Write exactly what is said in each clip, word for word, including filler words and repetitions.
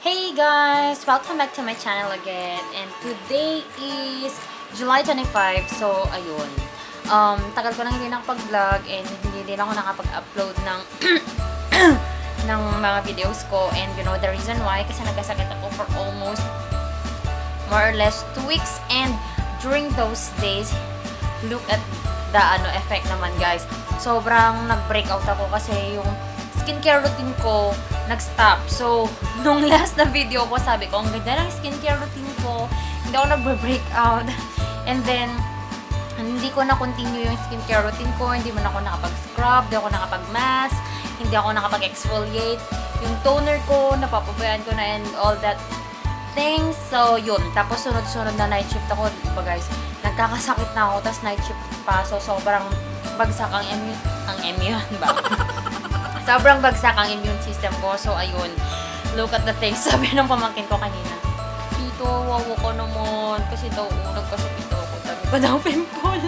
Hey guys! Welcome back to my channel again. And today is July twenty-five. So, ayun. Um, tagal ko nang hindi nakapag-vlog and hindi din ako nakapag-upload ng ng mga videos ko. And you know the reason why? Kasi nagkasakit ako for almost more or less two weeks. And during those days, look at the ano effect naman, guys. Sobrang nag-breakout ako kasi yung skincare routine ko nag-stop. So, nung last na video ko, sabi ko, "Ang ganda ng skincare routine ko. Hindi ako nagbe-breakout." And then, hindi ko na-continue yung skincare routine ko. Hindi man ako nakapag-scrub, hindi ako nakapag-mask, hindi ako nakapag-exfoliate. Yung toner ko, napapabayaan ko na and all that things. So, yun. Tapos, sunod-sunod na night shift ako. Di ba, guys? Nagkakasakit na ako, tas night shift pa. So, sobrang bagsak ang immune, ang immune ba? Sobrang bagsak ang immune system ko. So, ayun. Look at the face. Sabi ng pamangkin ko kanina, "Tito, wawa ka naman." Kasi daw, oh, nagkasakit daw ako. Sabi pa daw, pimple.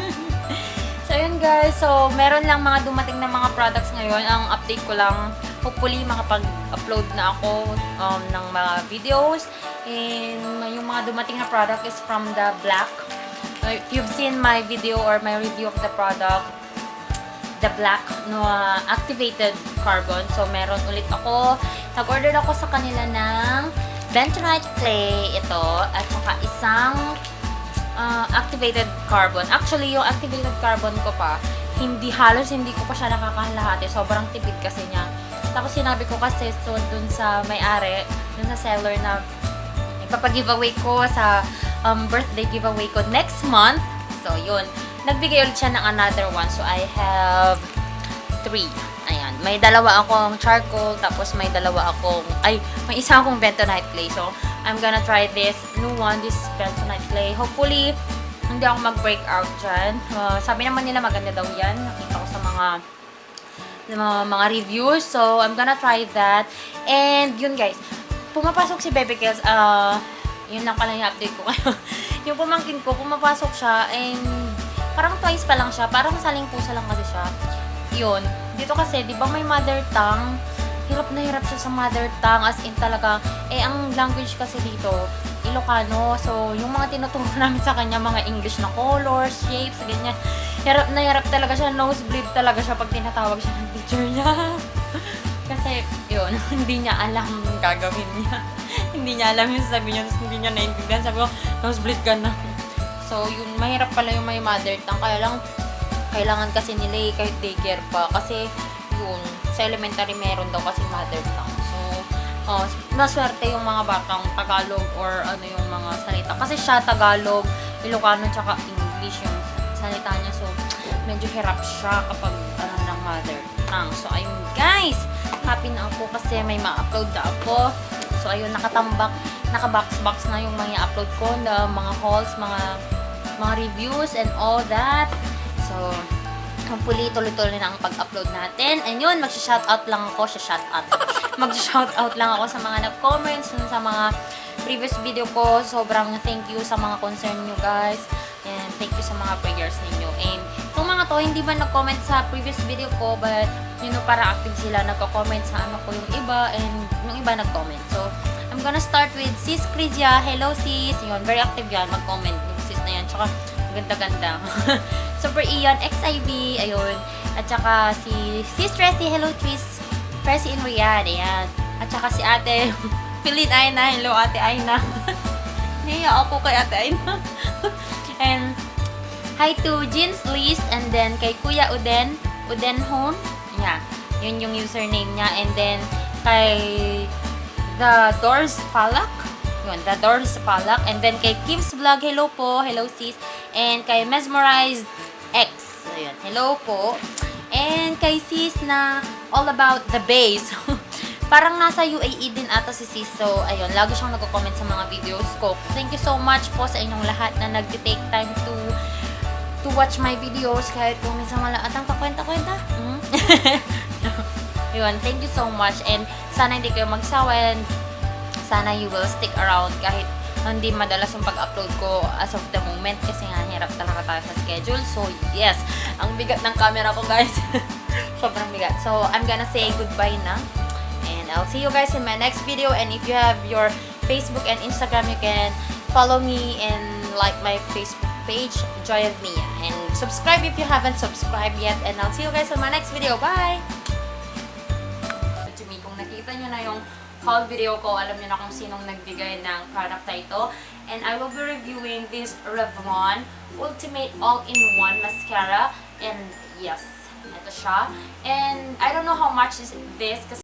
So, yun guys. So, meron lang mga dumating na mga products ngayon. Ang update ko lang, hopefully, makapag-upload na ako um, ng mga videos. And yung mga dumating na product is from The Black. Uh, if you've seen my video or my review of the product, The Black, no, uh, activated carbon. So, meron ulit ako. Nag-order ako sa kanila ng bentonite clay ito at saka isang uh, activated carbon. Actually, yung activated carbon ko pa, hindi, halos hindi ko pa siya nakakalahati. Sobrang tipid kasi niya. Tapos sinabi ko kasi so dun sa may-ari, dun sa seller na ipapa-giveaway ko sa um, birthday giveaway ko next month. So, yun. Nagbigay ulit siya ng another one. So, I have three. Ayan. May dalawa akong charcoal, tapos may dalawa akong, ay, may isa akong bentonite clay. So, I'm gonna try this new one, this bentonite clay. Hopefully, hindi ako mag-break out dyan. Uh, sabi naman nila maganda daw yan. Nakita ko sa mga ng mga, mga reviews. So, I'm gonna try that. And, yun guys, pumapasok si Bebe Kels. Ah, yun lang pala yung update ko kayo. Yung pamangkin ko, pumapasok siya and parang twice pa lang siya. Parang saling pusa lang kasi siya. Yun. Dito kasi, di ba may mother tongue? Hirap na hirap siya sa mother tongue. As in talaga, eh, ang language kasi dito, Ilocano. So, yung mga tinuturo namin sa kanya, mga English na colors, shapes, ganyan. Hirap na hirap talaga siya. Nosebleed talaga siya pag tinatawag siya ng teacher niya. Kasi, yun, hindi niya alam yung gagawin niya. Hindi niya alam yung sasabihin niya, tapos hindi niya naiintindihan. Sabi ko, "Nosebleed ka na." So, yun, mahirap pala yung may mother tongue. Kaya lang, kailangan kasi nila eh, kahit daycare pa. Kasi, yun, sa elementary meron daw kasi mother tongue. So, uh, maswerte yung mga batang Tagalog or ano yung mga salita. Kasi siya Tagalog, Ilocano, tsaka English yung salita niya. So, medyo hirap siya kapag ano ng mother tongue. So, ayun guys, happy na ako kasi may ma-upload na ako. So, ayun, nakatambak, naka-box-box na yung mga upload ko, na mga hauls, mga mga reviews and all that. So, hopefully, tuloy-tuloy na ang pag-upload natin. And yun, magsha-shoutout lang ako, sha-shoutout. Magsha-shoutout lang ako sa mga nag-comments, dun sa mga previous video ko. Sobrang thank you sa mga concern nyo, guys. And thank you sa mga prayers ninyo. And itong mga to, hindi man nag-comment sa previous video ko, but, you know, para active sila, nagko-comment sa ano ko yung iba, and yung iba nag-comment. So, I'm gonna start with Sis Crizia. Hello, sis. Yun, very active yan. Mag-comment yung sis na yan. Tsaka, ganda-ganda. Super Ian, X I B. Ayun. At saka si Sis Tressie. Hello, Tris. Tressie in Riyadh. Ayan. At saka si ate, Pilin Aina. Hello, ate Aina. Nahiya ako kay ate Aina. And hi to Jean's List. And then kay Kuya Uden. Uden Home. Yeah. Yun yung username niya. And then, kay The Doors Palak. Yun, The Doors Palak. And then, kay Kim's Vlog, hello po. Hello, sis. And kay Mesmerized X. Ayun, hello po. And kay sis na all about the bass. Parang nasa U A E din ata si sis. So, ayun, lagi siyang nagko-comment sa mga videos ko. Thank you so much po sa inyong lahat na nagti-take time to to watch my videos kahit kung minsan wala atang kakwenta-kwenta. Mm. Yun, thank you so much and sana hindi kayo magsawa and sana you will stick around kahit hindi madalas yung pag-upload ko as of the moment kasi nga hirap talaga tayo sa schedule. So yes, ang bigat ng camera ko guys. Sobrang bigat. So I'm gonna say goodbye na and I'll see you guys in my next video, and if you have your Facebook and Instagram, you can follow me and like my Facebook page, Joy of Mia. And subscribe if you haven't subscribed yet, and I'll see you guys in my next video. Bye! To me, kung nakita nyo na yung haul video ko, alam nyo na kung sinong nagbigay ng product na ito. And I will be reviewing this Revlon Ultimate All-in-One Mascara. And yes, ito siya. And I don't know how much is this kasi